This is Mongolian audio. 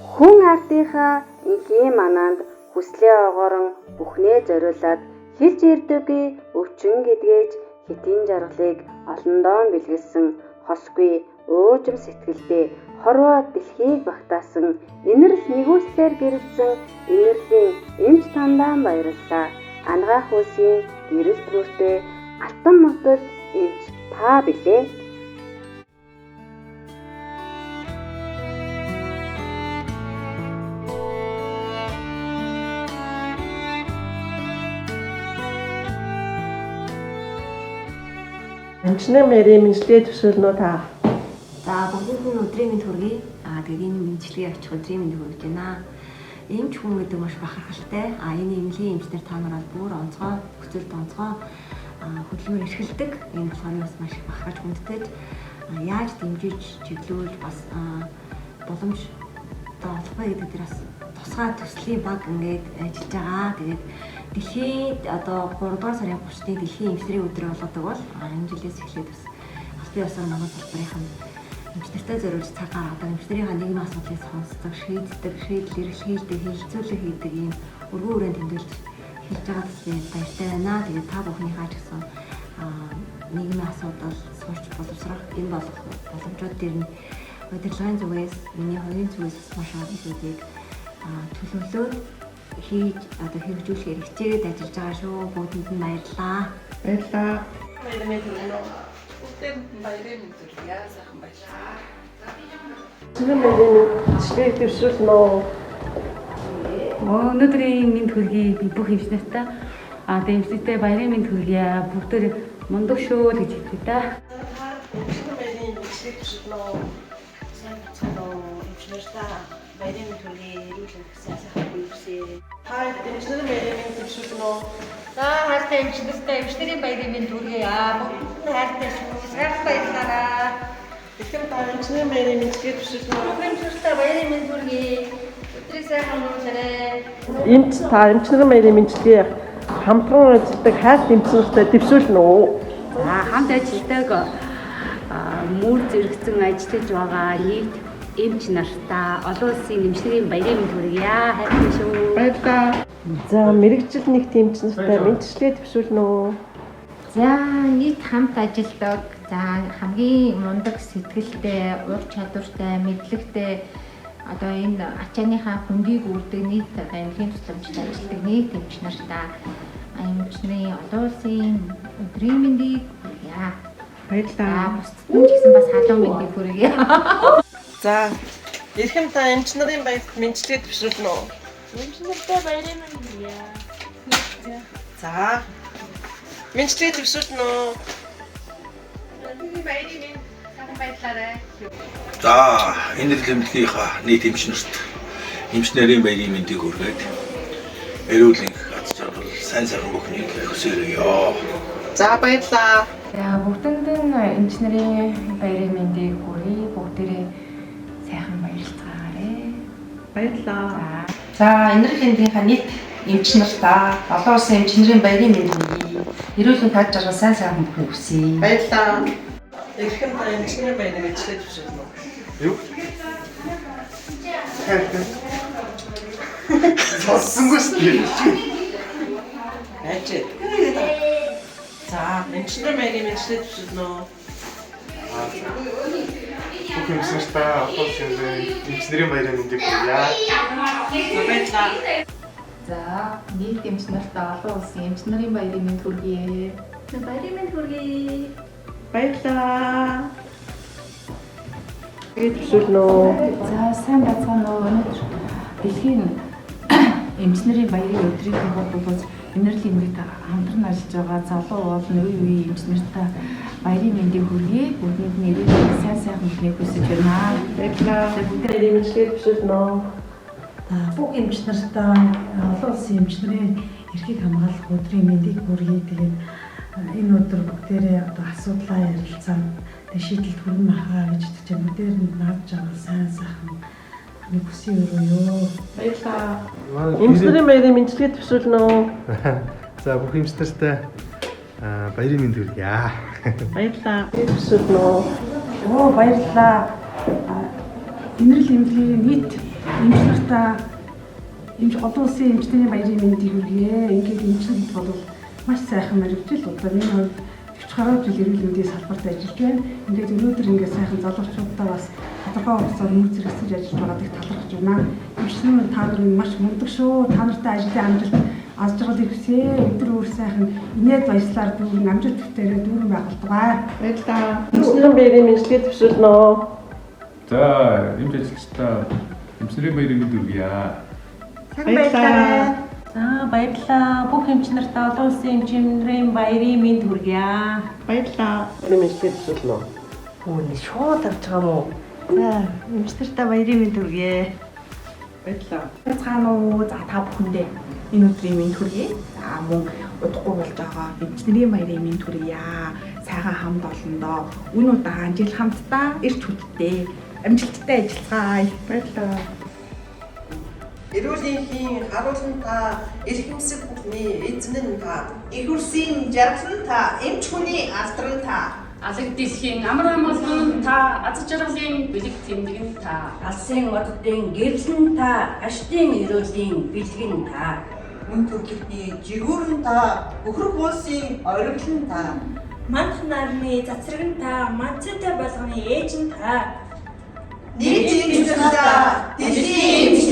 Хүн ардынхаа энхийн манаанд хүслээ огоорон бүхнээ зориулаад хэлж ирдэггүй өвчин гэдгээч хэтийн жаргалыг олондоо бэлгэлсэн хосгүй уужим сэтгэлдээ хорвоо дэлхийг багтаасан инэрл нэгүслээр гэрэлтсэн инэрлийн эмч тандаа баярлалаа. Анагаах улсын гэрэл төртэй алтан мотор эмч та билээ. Эмчнэр мэрийн мэндчилгээ дэвшүүлнэ үү та? За бүгдэнд нь өдрийн мэнд хүргэе. Тэгээд энэ мэндчилгээ авчих өдрийн мэнд хүргэж байна. Эмч хүн гэдэг маш бахархалтай. Энэ эмнэлгийн эмчнэр та нар бол бүр онцгой, нөхцөлд онцгой хөдөлмөр эрхэлдэг. Энэ болохоор бас маш их бахархаж хүндэтгэж яаж дэмжиж, чиглүүлж бас боломж одоо олох вэ гэдэг дээр бас тусгай төслийн баг ингээд ажиллаж байгаа. Тэгээд дэлхийн одоо 3 дугаар сарын 30-ны дэлхийн эмчнэрийн өдрийг болгодог бол энэ жилээс эхлээд бас албан ёсоор Монгол салбарын эмч нартай зориулж цаг гаргадаг, эмч нарынхаа нийгмийн асуудлыг сонсдог, шийддэг, шийдэл эргэлхийлдэг, хэлэлцүүлэг хийдэг ийм өргөн хүрээнд тэмдэглэж эхэлж байгаа төслийн баяртай байна. Тэгээд та бүхнийхээ ч гэсэн нийгмийн асуудал сурч боловсрох энэ болох боломжууд дээр нь удирдлагын зүгээс, миний хувийн зүгээс бас маш олон зүйлийг төлөвлөөд хийж одоо хэрэгжүүлэхээр хичээгээд ажиллаж байгаа шүү. Бүгдэнд нь баярлалаа. Баярлалаа. Баярын мэнд хүргэнэ үү? Бүгдээ баярын мэнд хүргье. Сайхан баярлалаа. Эмчнэр мэрийн мэндчилгээг дэвшүүлнэ үү? Өнөөдрийн мэнд хүргэе би бүх эмч нартай. Тэгээд эмч нартай баярын мэнд хүргье. Бүгдээр мундаг шүү л гэж хэлье да. Эмчнэр мэрийн мэндчилгээг дэвшүүлнэ үү? Сайн бацгаана уу? Эмч нартай баярын мэнд хүргэе. Эрүүл мэнд сайн сайхан хүсье. Та эмчнэр мэрийн мэнд дэвшүүлнэ үү? За хайртай эмч нартай эмч нарын баярын мэнд хүргэе. Бүгдэнд нь хайртай шүү. Сайхан баярлалаа. Эрхэм та эмчнэр мэрийн мэндчилгээг дэвшүүлнэ үү? Бүх эмч нартай баярын мэнд хүргэе. Өдрийг сайхан өнгөрүүлээрэй. Эмч та эмчнэр мэрийн мэндчилгээ хамтран ажилладаг хайрт эмч нартай дэвшүүлнэ үү? За хамт ажилладаг мөр зэрэгцэн ажиллаж байгаа нийт эмч нартаа олон улсын эмчнэрийн баярын мэнд хүргье. Хайртай шүү. Баярлалаа. За мэргэжил нэгт эмч нартай мэндчилгээ дэвшүүлнэ үү? За нийт хамт ажилладаг, за хамгийн мундаг сэтгэлтэй, ур чадвартай, мэдлэгтэй одоо энэ ачааныхаа хөндийг үүрдэг нийт одоо эмнэлгийн тусламжид ажилладаг нийт эмч нартаа эмчний олон улсын өдрийн мэндийг хүргье. Баярлалаа. Бусдад нь ч гэсэн бас халуун мэндийг хүргье. За эрхэм та эмч нарын баярт мэндчилгээ дэвшүүлнэ үү? Эмч нартай баярын мэнд хүргье. За мэндчилгээ дэвшүүлнэ үү? Баярын мэнд сайхан баярлалаа. За энэ эмнэлгийнхаа нийт эмч нарт эмч нарын баярын мэндийг хүргээд эрүүл энх аз жаргал сайн сайхан бүхнийг хүсээрэй. За баярлалаа. За бүгдэнд нь эмч нарын баярын мэндийг хүргэе. Бүгдээрээ сайхан баярлцгаагаарэ. Баярлалаа. За энэрл эндийнхаа нийт эмч нартаа олон улсын эмч нарын баярын мэнд хүргэе. Эрүүл мэнд аз жаргал сайн сайхан бүхнийг хүсье. Баярлалаа. Эрхэм та эмч нарын баярын мэндчилгээ дэвшүүлнэ үү? Юу? Сонсонгүй шүү дээ. Яаж вэ? За эмч нарын баярын мэндчилгээ дэвшүүлнэ үү? Бүх эмч нартаа олон улсын эмч нарын баярын мэндийг хүргье. Баярлалаа. За нийт эмч нартаа олон улсын эмч нарын баярын мэнд хүргэе. Баярын мэнд хүргэе. Баярлалаа. Дэвшүүлнэ үү? За сайн байцгаана уу? Өнөөдөр дэлхийн эмч нарын баярын өдрийг холбоогоос энэрл эмнэлэгт хамтран ажиллаж байгаа залуу болон үе үеийн эмч нартаа баярын мэндийг хүргэе. Бүгдэнд нь эрүүл мэнд сайн сайхан бүхнийг хүсэж байна. Баярлалаа. Баярын мэндчилгээ дэвшүүлнэ үү? За бүх эмч нартаа олон улсын эмч нарын эрхийг хамгаалах өдрийн мэндийг хүргэе. Тэгээд энэ өдөр бүгдээрээ одоо асуудлаа ярилцаад тэгээд шийдэлд хүргэн ахаа гэж итгэж байна. Бүгдээр нь наад жаргал сайн сайхан нэг хүсье өрөөё. Баярлалаа. Эмч нарын баярын мэндчилгээ дэвшүүлнэ үү? За бүх эмч нартай баярын мэнд хүргье. Баярлалаа. Дэвшүүлнэ үү? Оо баярлалаа. Энэрл эмнэлгийн нийт Эмч нартаа эмч олон улсын эмчнэрийн баярын мэндийг хүргье. Ингээд эмчнэр гэдэг бол маш сайхан мэргэжил. Одоо миний хувьд 40 гаруй жил эрүүл мэндийн салбарт ажиллаж байна. Ингээд өнөөдөр ингээд сайхан залуучуудаа бас тодорхой хугацаар мөр зэрэгсэж ажиллаж байгааг талархаж байна. Эмчнэр та нар маш мундаг шүү. Та нартай ажлын амжилт аз жаргалыг хүсье. Өдөр бүр сайхан инээд баяслаар дүүрэн амжилт төвтөрөө дүүрэн байх болтугай. Баярлалаа. Эмчнэрийн баярын мэндчилгээ дэвшүүлнэ үү. За, эмч ажилчдаа эмчнэрийн баярын мэнд хүргье. Сайхан баярлалаа. За, баярлалаа. Бүх эмч нартаа олон улсын эмчнэрийн баярын мэнд хүргье. Баярлалаа. Мэндчилгээ дэвшүүлнэ үү. Өө, шууд авч байгаа юм уу? За, эмч нартаа баярын мэнд хүргье. Баярлалаа. Цаана уу? За, та бүхэндээ энэ өдрийн мэнд хүргье. За, мөн удахгүй болж байгаа эмчнэрийн баярын мэнд хүргье. Сайхан хамт олондоо үн удаан жил хамтдаа эрч хүчтэй амжилттай ажиллацгаая. Баярлалаа. Эрүүл энхийн харуулн та, эрхэмсэг бүхний эзэн нь та, их үрсийн жаргал нь та, эмч хүний алдран та. Алаг дэлхийн амар амгалан та, аз жаргалын бэлэг тэмдэг нь та. Алсын оддын гэрэл нь та, аштын эрүүлийн бэлэг нь та. Мөн төрөлхтний жигүүр нь та, бөхрөх улсын оргил нь та. Мандах нарны цацраг нь та, манцтай болгоны ээж нь та. Нийт эмч нартаа дэлхийн эмч